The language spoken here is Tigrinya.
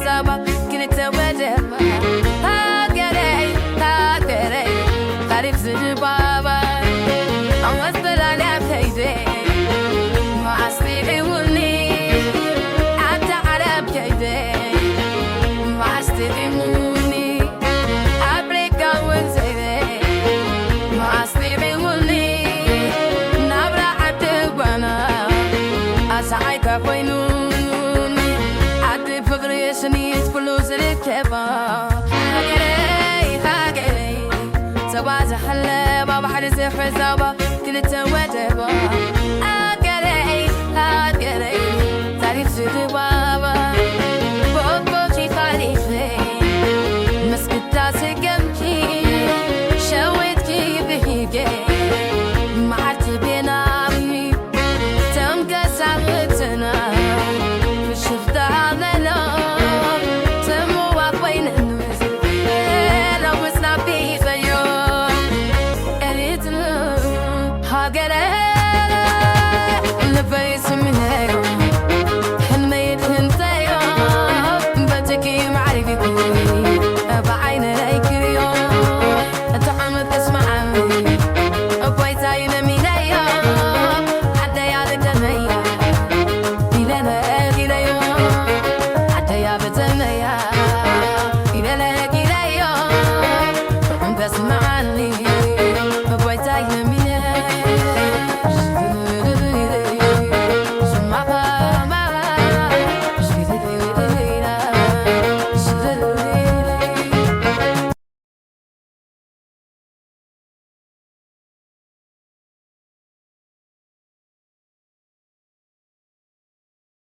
ዘባ ክልተ ወደባ ሃገረይ ሃገረይ ታሪፍ ዝባባ ኣወስተላልያ ከይደ ማስጢዒውኒ ኣብታ ዓረብ ከይደ ማስጢዒሙኒ ኣፍሪካ እውን ዘይበ ማስጢዒውኒ ናብራ ዓዲ ጓና ኣሰሓይካ ኮይኑኒ ዓዲ ፍቕሪ ስኒት ኩሉ ዝርከባ ሃገረይ ሃገረይ ሰባ ዝሓለባ ባሕሪ ዝሕዘባ ክልተ ወደባ